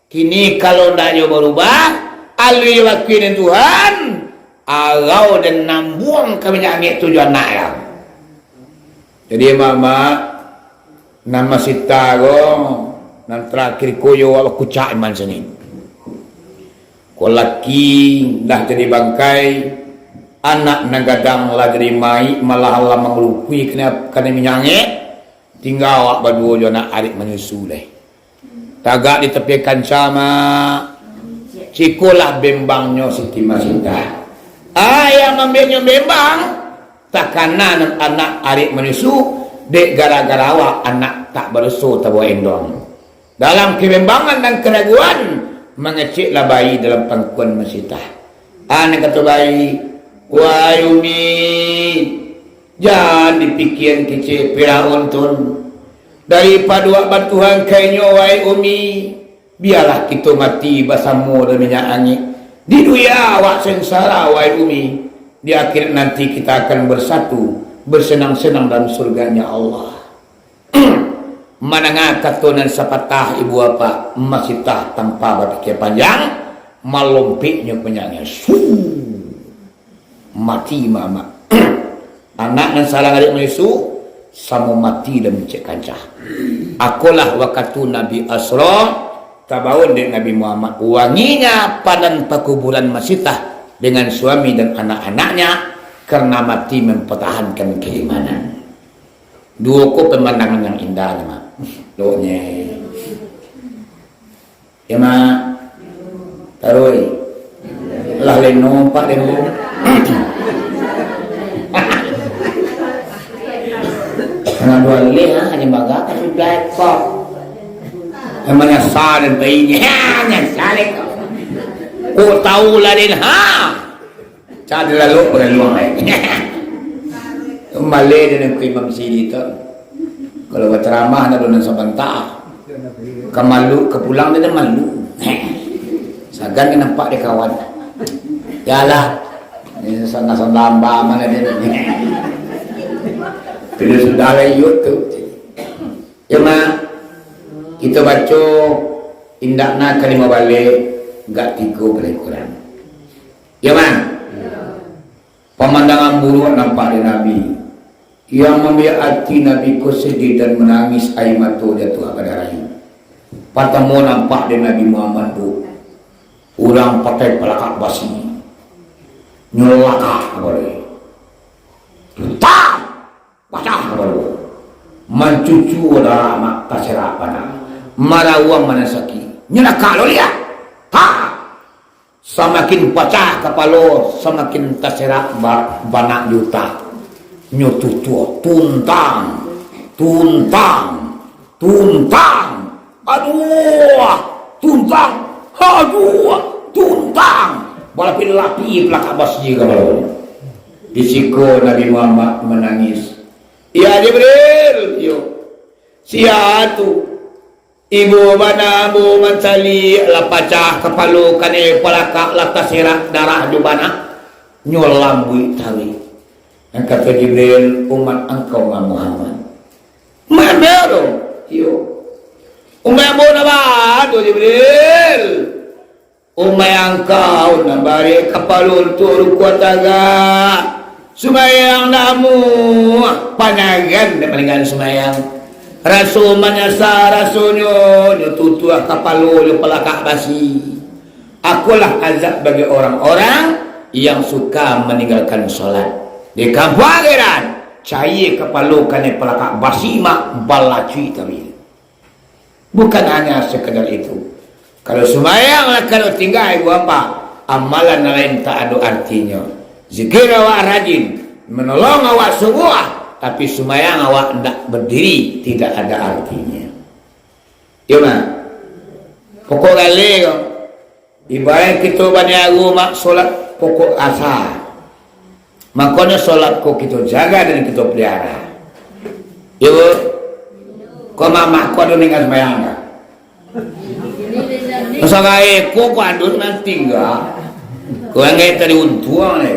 Kini kalau ndak jo barubah, alun jo bakui den Tuhan, arau den nambuang ka minyak angek tu jo anak kau. Jadi, Mak-mak, nan Masita ko, nan tarakhir ko yo awak bakucak iman sini. Ko laki lah jadi bangkai, anak nan gadang lah jadi mayik, malah lah mangalukui kanai, kanai minyak angek, tingga awak baduo jo anak arik manyusu lai. Tagak di tapi kanca, Mak. Sikolah bembangnyo Siti Masita. Ayah mambiaknyo bembang, takana nan anak arik manyusu, dek gara-gara awak anak tak badoso tabawa endong. Dalam kebembangan dan keraguan, mangeceklah bayi dalam pangkuan Masita. Anak kato bayi, "Wahai Umi, jan dipikian kecek Firaun tun. Daripado awak batuhan ka inyo, wahai Umi, bialah kito mati basamo dalam minyak angek. Di dunia awak sengsara, wahai Umi. Di akhirat nanti kita akan bersatu, bersenang-senang dalam surganya Allah. Mandanga kato nan sapatah ibu bapak, masitah tanpa bapikia panjang, malompeknyo banyaknyo. Su! Mati mamak. Anak nan salang adik manyusu, samo mati dan mencek kancah. Akolah wakatu Nabi Asra, tabaun dek Nabi Muhammad wanginya padan pakuburan masitah dengan suami dan anak-anaknya, karena mati mempertahankan keimanan. Duo ko pemandangan yang indah, Mak. Doh, nye. Ya, Mak. Taruih. Lah leno, Pak, leno. Anak dua leh, ha, hanya bagak, sudah kok. Emang nyasal dan bayi, ha, nyasal kok. Kok tahu lah, Den, ha? Cari lalu pagaluang ai. Maleh dek Angku Imam Sidi tu. Kalau bacaramah, dah bulan sabanta. Ka malu, ka pulang, dah malu. Sagan ka nampak dek kawan. Yalah. Ini sana-sana lamba mana dia ni. Bila sudah lah, yuk tu. Yo, Mak, kito baco indakna kalimo baleh, gak tigo baleh kurang. Yo, Mak. Pamandangan buruak nampak dek Nabi, yang mambuek ati Nabi ko sedih dan manangih, aia mato jatuah badarai. Partamo nampak dek Nabi Muhammad tu, urang pakai palakak basi, nyo lakak ka baleh. Tang! Pacah kapalo. Mancucua darah ma-, taserak banak. Marawang manasaki. Nyo lakak lo liak. Ha! Samakin pacah kapalo, samakin taserak ba-, banak di utak. Nyo tutuah. Tuntang. Tuntang. Tuntang. Aduh! Tuntang. Aduh! Tuntang. Balapih-lapih palakak basi kapalo. Di siko Nabi Muhammad manangih. "Ya Jibril, yo. Sia tu? Ibo bana ambo mancaliak, lah pacah kapalo kanai palakak, lah taserak darah jo banak." Nyo lambuik taruih. Nan kato Jibril, "Umaik angkau, Muhammad." "Umaik ambo tu?" "Iyo." "Umaik ambo nan baa tu, Jibril?" "Umaik angkau nan barek kapalo untuak rukuang tagak, sumbayang namuah, panyagan dek malingan sumbayang. Raso manyasa rasonyo, nyo tutuah kapalo jo palakak basi. Akolah azab bagi orang-orang yang suka maninggalkan solat. Di kampuang akhirat, caia kapalo kanai palakak basi, mak, balacuik taruih." Bukan hanya sekadar itu. Kalau sumbayang lah kalau tinggal, ibu bapa, amalan lain tak ada artinya. Zikir awak rajin, menolong awak sungguh, tapi sumbayang awak ndak berdiri, tidak ada artinya. Iyo, Mak. Pokok galeh ko. Ibarat kito baniago, Mak, solat pokok asa. Makonyo solat ko kito jaga dan kito pelihara. Iyo, Bu? Ko mamak ko ado ningga sumbayang ka? Masa gaek ko, ko ado nan tingga. Ko nan gaek tadi untuang ni.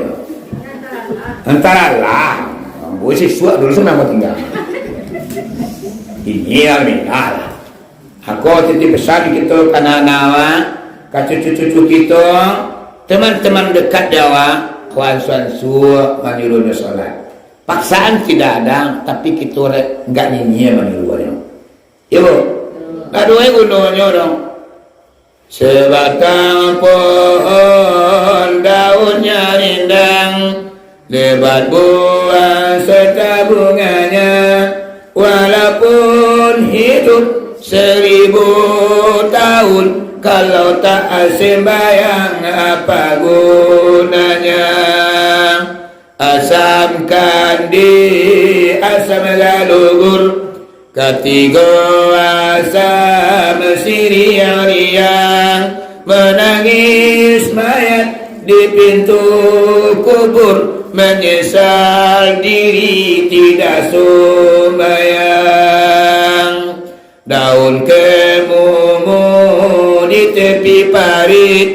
Antaralah. Ambo sisuak dulu, sampai ambo tingga. Ini lah, minah lah. Ako titip pesan kito ka anak-anak awak, ka cucu-cucu kito, teman-teman dekat di awak, ansua-ansua manyuruahnyo solat. Paksaan tidak ada, tapi kito re-, nggak nyinyia manyuruahnyo. Iyo, Bu? Ndak ado gunonyo doh. Sebatang pohon daunnyo rindang, lebat buah serta bunganya, walaupun hidup seribu tahun, kalau tak sembahyang, apa gunanya? Asam kandi, asam lalugur, katigo asam siriang-riang, manangis mayat di pintu kubur, menyesal diri tidak sumbayang. Daun kemumu di tepi parit,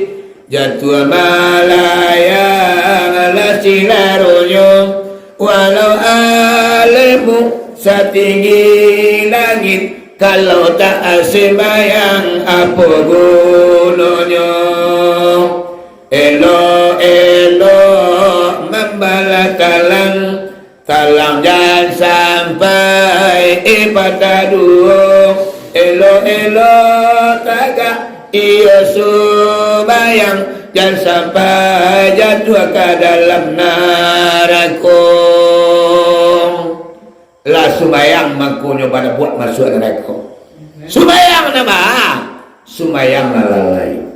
jatuah malayang Lah silaronyo, walau alimmu satinggi langit, kalau tak sumbayang, apo gunonyo? Elok-elok mambalah talang, talang jan sampai patah duo. Elok-elok tagak iyo sumbayang, jan sampai jatuah ka dalam narako. Lah sumbayang, mangkonyo barabuak masuak narako. Sumbayang nan baa? Sumbayang nan lalai.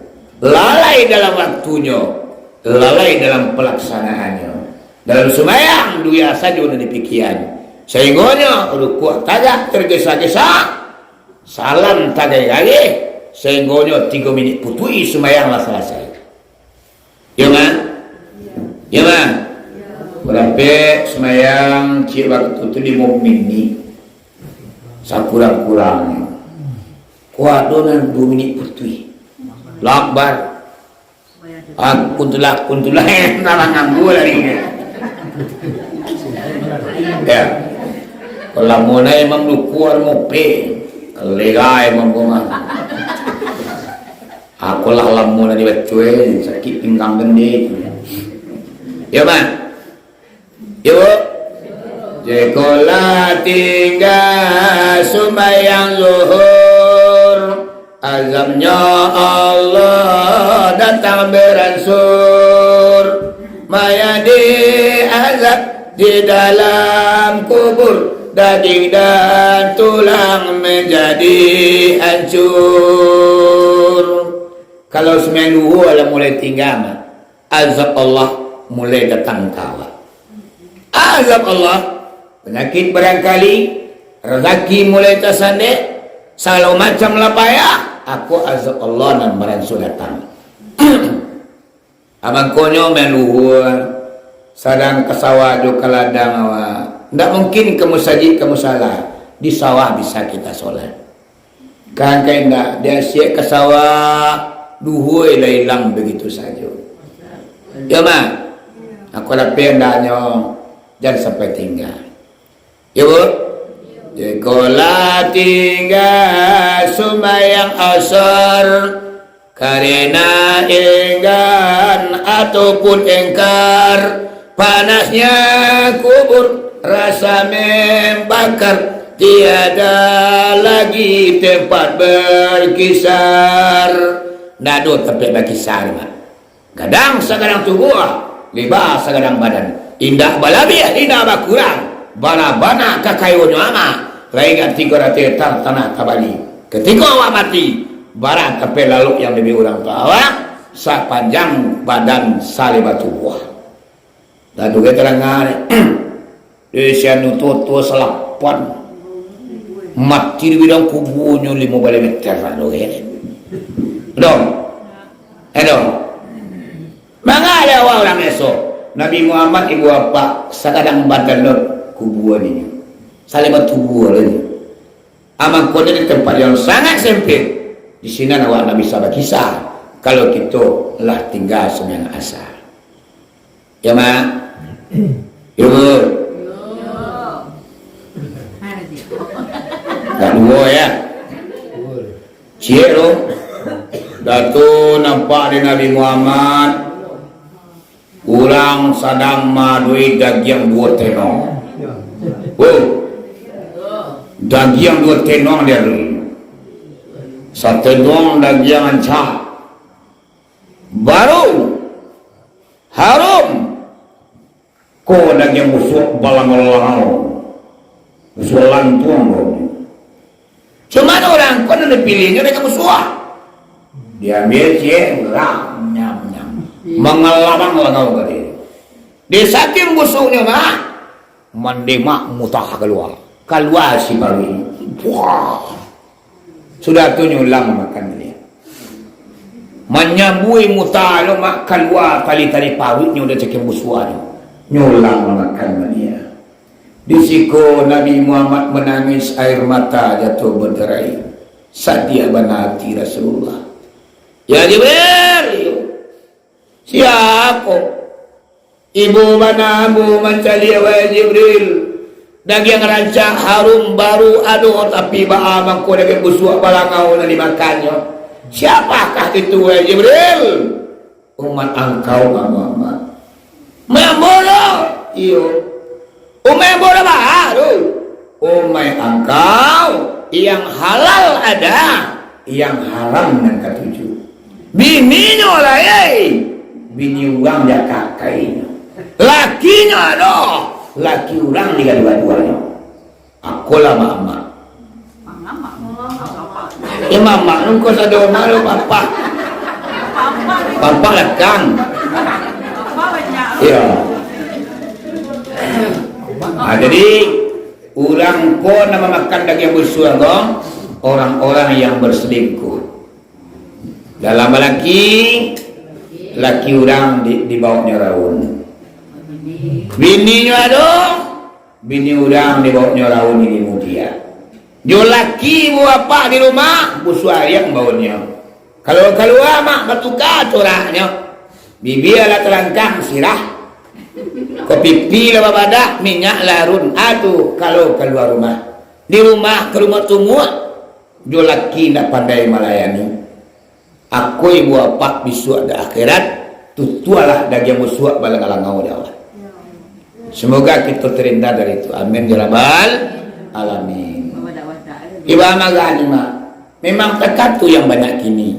Lalai dalam waktunyo, lalai dalam palaksanaannyo. Dalam sumbayang, dunia sajo nan dipikian. Sainggonyo rukuak tagak tergesa-gesa, salam tagaih-gaih, sainggonyo tigo minik putuih sumbayang lah salasai. Yo, Mak? Yo, Mak? Barapek sumbayang ciek waktu tu? Limo minik. Sakurang-kurangnyo. Ko ado nan duo minik putuih. Allahu Akbar. Ah, kuntulah, kuntulah, eh, salah nganggu lari. Ya. Kalau mau naik Imam Duku, ada mope. Lega Imam Goma. Aku lah lamo dari baco, eh, sakik pinggang gende. Ya, Mak? Yo, Bu? Jikolah tingga sumbayang zuhur, azabnyo Allah datang beransur. Mayat diazab di dalam kubur, daging dan tulang manjadi hancur. Kalau sumbayang zuhur lah mulai tingga, Mak, azab Allah mulai datang ka awak. Azab Allah, panyakik barangkali, razaki mulai tasandek, sagalo macam lah payah, ako azab Allah nan baransua datang. Mangkonyo main luhua, sadang ka sawah jo ka ladang awak. Ndak mungkin ka musajik, ka musala. Di sawah bisa kita solat. Kan ka indak, di asiak ka sawah, duhua lah ilang bagitu sajo. Yo, Mak? Ako lapeh andaknyo, jan sampai tingga. Yo, Bu? Jikolah tingga sumbayang asar, karena enggan ataupun engkar, panasnya kubur rasa membakar, tiada lagi tempat berkisar. Ndak ado tampek bakisar, Mak. Gadang sagadang tubuah, leba sagadang badan. Indak balabiah, indak bakurang. Bana-bana kakayonyo amak, lai ingat tigo ratih tanah tabali. Katiko awak mati, bara tampek lalok yang labiah urang tu awak, sapanjang badan saleba tubuah. Lalu ka taranga ni. Di sianu tuo-tuo salapan. Mati di bidang kubuanyo limo baleh meter lah tu, kan. Dong. Eh, dong. Manga dek awak urang esok. Nabi Muhammad ibu apak sagadang badan lo kubua ninyo. Saleh batubuah lo ninyo. Amangkonyo di tempat yang sangat sempit. Di sinan awak ndak bisa bakisah. Kalau kito lah tingga sumbayang asar. Ya, Mak? Ya, Bu? Dah duo, ya? Ciek tu. Dah tu nampak di Nabi Muhammad, urang sadang maaduai dagiang duo tenong. Bu, dagiang duo tenong diaduai. Satenong dagiang ancak. Baru harum. Ko dagiang busuak balangau-langau. Busuak lantuang ko. Cuman urang ko nan dipiliahnyo dagiang busuak. Diambiak ciek, ram, nyam, nyam. Mangalabang langau tadi. Di saking busuknyo, Mak, mandemak mutah kalua. Kalua si paruik. Wah. Sudah tu nyulang makan baliak. Manyambui muta lo, Mak, kalua tali-tali paruiknyo dari saking busuaknyo. Nyulang makan baliak. Di siko Nabi Muhammad manangis, air mata jatuh berderai. Sadiah bana ati Rasulullah. Ya Jibril, sia ko? Ibo bana ambo mancaliak, wahai Jibril. Dagiang rancak harum baru ado, tapi baa mangko dagiang busuak balangau nan dimakannyo? Siapakah itu, wahai Jibril? Umat angkau, Muhammad. Umaik ambo lo? Iyo. Umaik ambo lo baa tu? Umaik angkau, yang halal ada, yang haram nan katuju. Bininyo lai, bini urang di akakainyo. Lakinyo ado, laki urang di gadua-duanyo. Akolah mamak. Eh, mamak nungko sado malu, papa. Papa lakang. Ya. Ah, jadi, urang ko nan mamakan dagiang busuak ko, orang-orang yang berselingkuh. Dalam balaki, laki urang di, dibaonyo raun. Bininyo ado, bini urang dibaonyo raun di mudiak. Jo laki ibu apak di rumah, busuak ariak baonyo. Kalau kalua mak batuka coraknyo. Bibia lah tarangkang sirah. Ko pipi lah babadak, minyak lah arun. Atu kalau kalua rumah. Di rumah ka rumah tumuak, jo laki indak pandai malayani. Ako ibu apak bisuak di akhirat, tutualah dagiang busuak balangau-langau di Allah. Semoga kita terhindar dari itu. Amin ya rabbal alamin. Ibu amak gani mak. Memang takatu yang banyak kini.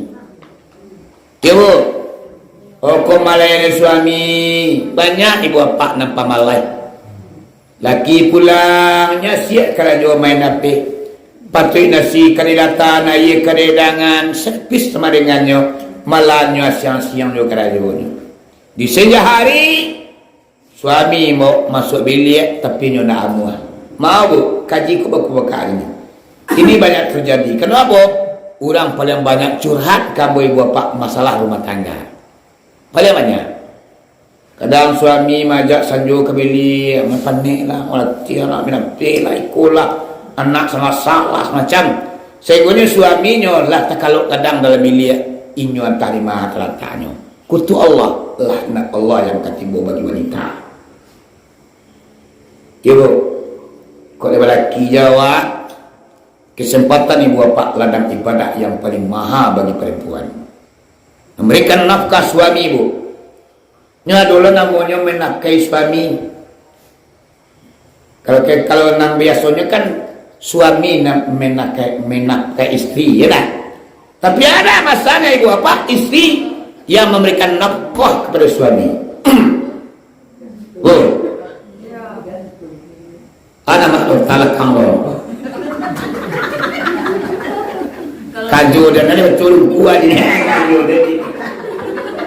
Ibu, pokok malayani suami, banyak ibu apak nan pamalai. Laki pulang, nyo siak karajo main apek. Patuik nasi ka dilatan, aia ka dihidangan, servis samo dengannyo, malamnyo asiang-asiang juo karajonyo. Di senja hari, suami mambao masuak biliak, tapi nyo ndak amuah. Mao, Bu, kaji ko baku bakak ini. Ini banyak terjadi. Kenapa? Urang paling banyak curhat ka ambo ibu apak masalah rumah tangga. Paling banyak. Kadang suami maajak sanjo ka biliak, mapanek lah, malatiah lah, minapeh lah, iko lah, anak salah-salah, macam. Sainggonyo suaminyo lah takalok gadang dalam biliak, inyo antah di ma talataknyo. Kutuak Allah, laknat Allah yang ka tibo bagi wanita. Iyo, Bu. Kok dek balaki jo awak, kesempatan ibu apak ladang ibadah yang paling maha bagi perempuan. Memberikan nafkah suami, Bu. Nyo ado lo namonyo menafkahi suami. Kalau ke, kalau nan biasonyo kan suami nan menafkahi, menafkahi istri, ya dah? Tapi ada masanya ibu apak, istri yang memberikan nafkah kepada suami. Bu. Anak mak tu talakang lo. Kajo dan ada betul kuat ini. Kajo dan ni.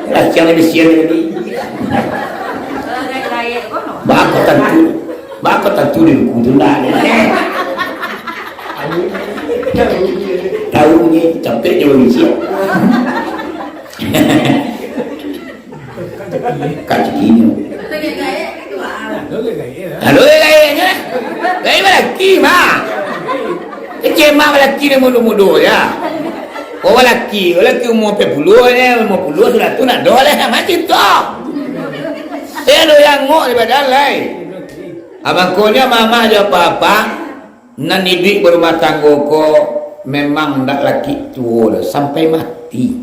Rasiang lebih sian lagi. Bako tantu. Bako tantu di buku tu lah. Tahu ni capek je bagi siap. Kacikinyo. Ado gaek nyo. Gaek balaki mah. Kecek mak balaki ni mudo-mudo ya. Oh balaki, balaki umur empat puluh ni, lima puluh sudah tu nak doh lah macam tu. Eh lo yang ngok di badan lai. Abang konyo mama jo apa-apa. Nan iduik barumah tanggo ko memang ndak laki tuo doh, sampai mati.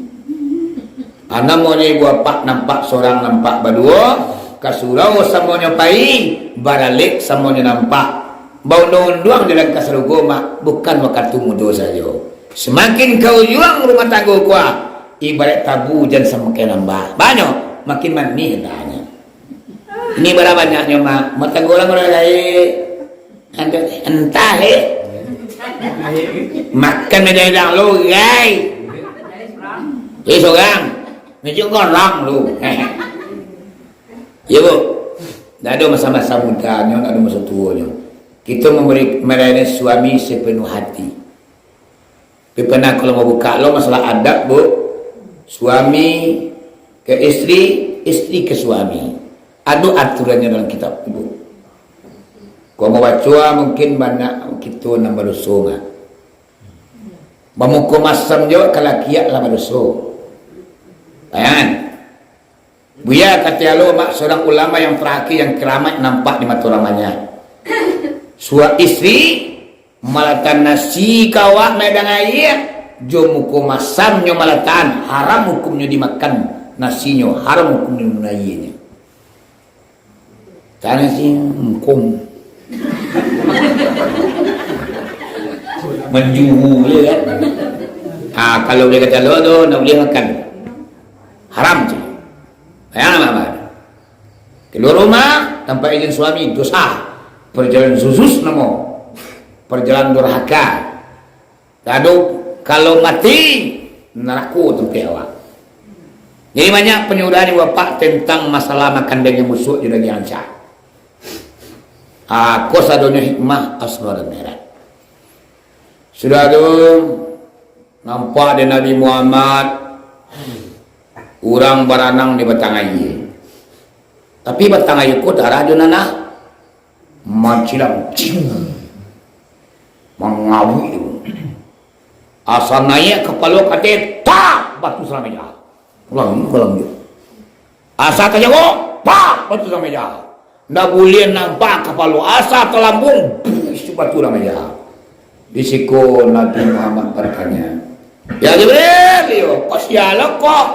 Ah, namonyo ibu apak nampak sorang, nampak baduo, ka surau samonyo pai, baralek samonyo nampak. Baunduang-unduang di langkah sarugo, mak, bukan wakatu mudo sajo. Samakin ka ujuang rumah tanggo ko, ah, ibaraik tabu jan samakin lamba. Banyak, makin manih antahnyo. Ini bara banyaknyo, mak. Rumah tanggo urang, urang lain. Ando, entah, eh. Makan meja hidang lo, gai. Eh, sorang. Meja gorang lo. Ya, Bu. Ndak ada masa-masa mudanyo, ndak ada masa tuonyo. Kita memberi, melayani suami sepenuh hati. Tapi pernah kalau mau buka lo masalah adab, Bu. Suami ke istri, istri ke suami. Ado aturannyo dalam kitab, Bu. Kau mau baca, mungkin banyak kita nan badoso mah. Bamuko masam jo kalakiak lah badoso. Kan? Buya kato lo, mak, surang ulama yang tarakhir yang karamat nampak di mato urang banyak. Suami istri malatan nasi ka awak maidang aia, jo muko masamnyo malatan, haram hukumnyo dimakan nasinyo, haram hukumnyo minum aianyo. Tanah si hukum. Manjuhu je kan. Ah, kalau buliah kato lo tu, ndak buliah makan. Haram tu. Jangan amal-amal. Kalua rumah tanpa izin suami, dosa. Parjalanan zuzus namo. Parjalanan durhaka. Lalu, kalau mati, narako tampek awak. Jadi, banyak panyudah di wapak tentang masalah makan dagiang busuak jo dagiang rancak. Ah, ko sadonyo hikmah Isra dan Mi'raj. Sudah tu, nampak dek Nabi Muhammad, urang baranang di batang aia. Tapi batang aia ko darah jo nanah. Mancilang, cing. Mangawik tu. Asa naiak kapalo ka ateh, tak, batu salah meja. Ulang, ulang je. Asa tajagok, pak, batu salah meja. Ndak buliah nampak kapalo, asa talambuang, buih, batu salah meja. Di siko Nabi Muhammad batanya, "Ya Jibril, yo, kok sia lo kok?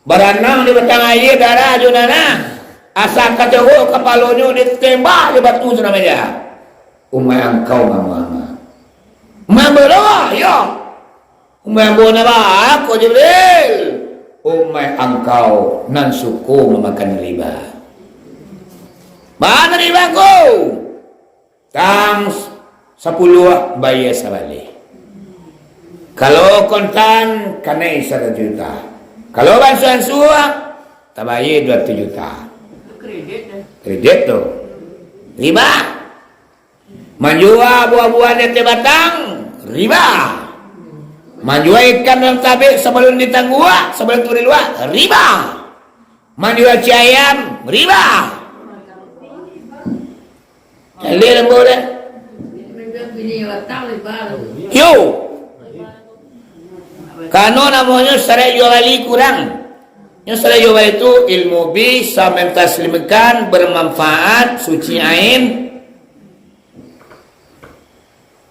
Baranang di batang aia darah jo nanah, asa tajagok kapalonyo ditembak jo batu salah meja." "Umaik angkau, Muhammad." "Mambo lo, yo." "Umaik ambo nan baa ko, Jibril?" "Umaik angkau nan suko mamakan riba." "Baa nan riba ko?" "Tang sapuluah bayia sabaleh. Kalau kontan, kanai saratus juta. Kalau baansua-ansua, tabayia duo ratuih juta." Kredit tu. Riba. Manjua buah-buahan di ateh batang, riba. Manjua ikan dalam tabek sabalun ditangguak, sabalun tu diluak, riba. Manjua ciek ayam, riba. Eleh lambo deh. Yo. Kano namonyo syariat jual bali kurang. Nyo syariat jual bali tu ilmu bih, bisa mentaslimkan, bermanfaat, suci ain.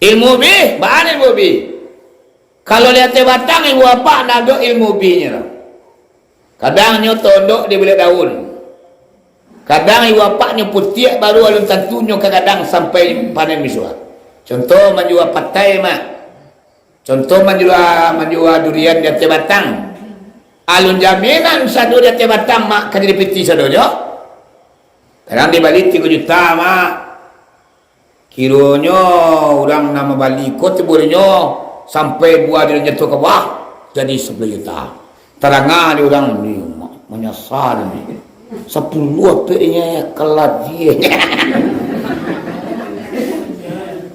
Ilmu bih, baa ilmu bih? Kalau di ateh batang, ibu apak ndak ado ilmu bihnyo. Kadang nyo tondok di buliak daun. Kadang ibu apak nyo putiak, baru alun tantu nyo ka gadang sampai panen bisuak. Contoh, manjua patai, mak. Contoh, manjua, manjua durian di ateh batang. Alun jaminan sado di ateh batang, mak, ka jadi pitih sadonyo. Kadang dibali tigo juta, mak. Kironyo urang nan mambali ko tibo dinyo sampai buah di jatuah ka bawah, jadi sapuluah juta. Tadanga di urang ni, manyasa ni. Sapuluah peknyo kaladiah.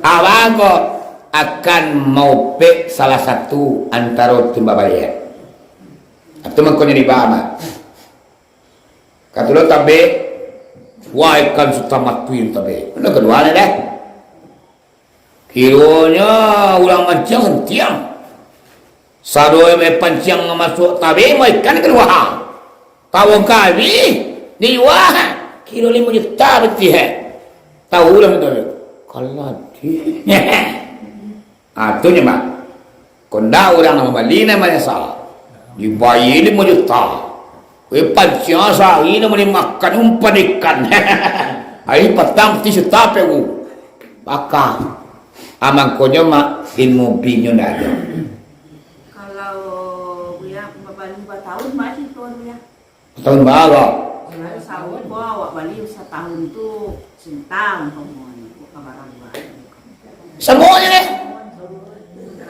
Abang ko akan maupek salah satu antaro timba baliak. Itu mangkonyo riba, Mak. Katulo tabek, wah, ikan suta matuih tabek. Nan kaduo ni deh. Kironyo urang manciang santiang. Sado main panciang masuak tabek, mau ikan kalua. Tawong kami, dijual. Kiro limo juta batih, eh. Tahu lah tabek. Kalah dih. Ah, tu nyo, Mak. Kondak urang nan mambali nan manyasa. Dibayia limo juta. Weh, panciang sahari nan mani makan umpan ikan. Ari patang piti juta pewu. Baka. Ah, mangkonyo, Mak, ilmu bihnyo ndak ado. Kalau Buya mambali batahun, Mak, itu Buya. Tahun bara? Kalau sawah ko awak bali satahun tu sinta umpamonyo, kok ka bara buah. Samuanyo deh.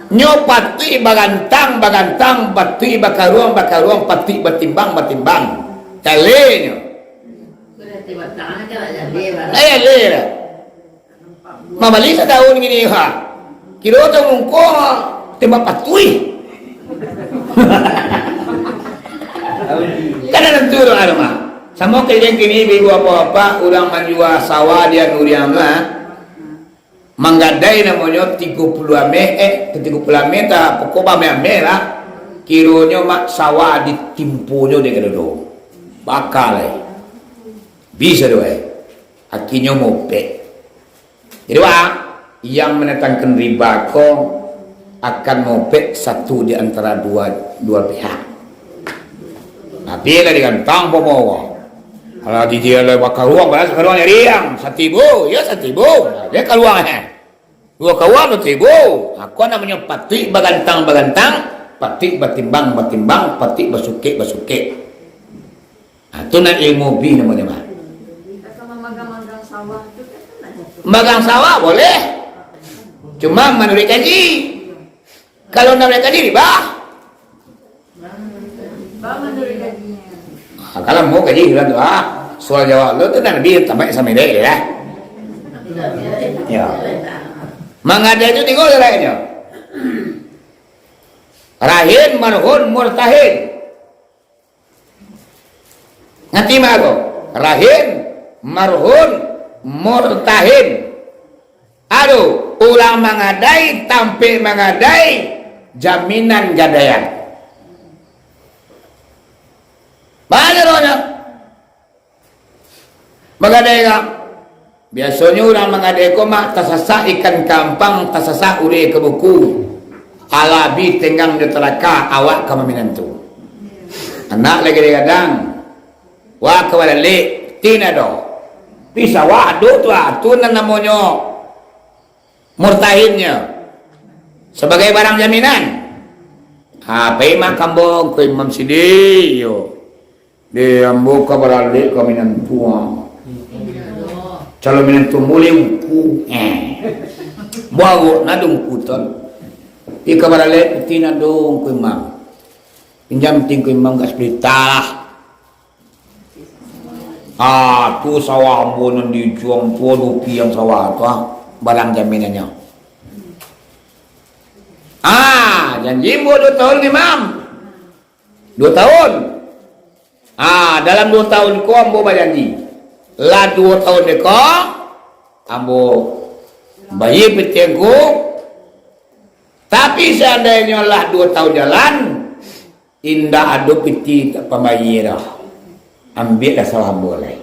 Nyo patuik bagantang, bagantang, patuik bakaruang, bakaruang, patuik batimbang, batimbang. Calenyo. Sudah tiba tangan, kan nak jadi, Bang. Eh, leh lah. Mambali satahun kini, ha. Kiro tu mungko tembak patuih. Kan tantu tu, anu, mah. Samo kalian kini, ibu apak-apak, urang manjua sawah di anu urang tu, ha. Manggadai namonyo tigo puluah ameh, eh, tigo puluah ameh, tah, pokok ameh-ameh lah. Kironyo, Mak, sawah ditimponyo dek kadodo. Baka lai. Bisa tu, eh. Akhirnyo mopek. Jadi, wah, yang mandatangkan riba ko akan mopek satu di antara dua, dua pihak. Tapi lah digantang pomo. Kalau di dia lah bakaruang, balas karuang nyari yang satibu, ya satibu. Dia karuang, eh. Dua kawan tu tibo. Aku namonyo patuik bagantang-bagantang, patuik batimbang-batimbang, patuik basukek-basukek. Nah, tu nan ilmu bi namonyo mah. Magang sawah boleh. Cuma manuruik kaji. Kalau ndak manuruik kaji, riba. Ah, kalau mau kaji bilang tu, ah, soal jawab lo tu nan lebih tambaik sama dia lah. Ya. Mangadai tu tigo saraiknyo. Rahin, marhun, murtahin. Ngerti mah ko? Rahin, marhun, murtahin. Aduh, urang mangadai, tampek mangadai, jaminan gadaian. Baa caronyo? Bagadai ka. Biasonyo urang mangadai ko mak tasasak ikan ka ampang, tasasak urek ka buku. Alah bi tenggang jo talaka, awak ka maminantu. Anak lai gadai gadang. Wah ka balalek, tin ado. Di sawah ado tu, ah, tu nan namonyo murtahinnyo. Sabagai barang jaminan. Ha, pai mak ka ambo, ko Imam Sidik, yo. Deh, ambo ka balalek ka minantu, ah. Calon minantu mulai ungku. Eh. Baru nado ungku tu. Pi ka balalek, tin ado, ko Imam. Pinjam tin ko Imam ka sapuluah juta lah. Ah, tu sawah ambo nan di ujuang tu, duo piang sawah tu, ah, barang jaminannyo. Ah, janji ambo duo tahun, Imam. Duo tahun. Ah, dalam duo tahun ko ambo bajanji. Lah duo tahun ko, ambo bayia pitih ko. Tapi, seandainyo lah duo tahun jalan, indak ado pitih pambayia doh. Ambiaklah sawah ambo lai.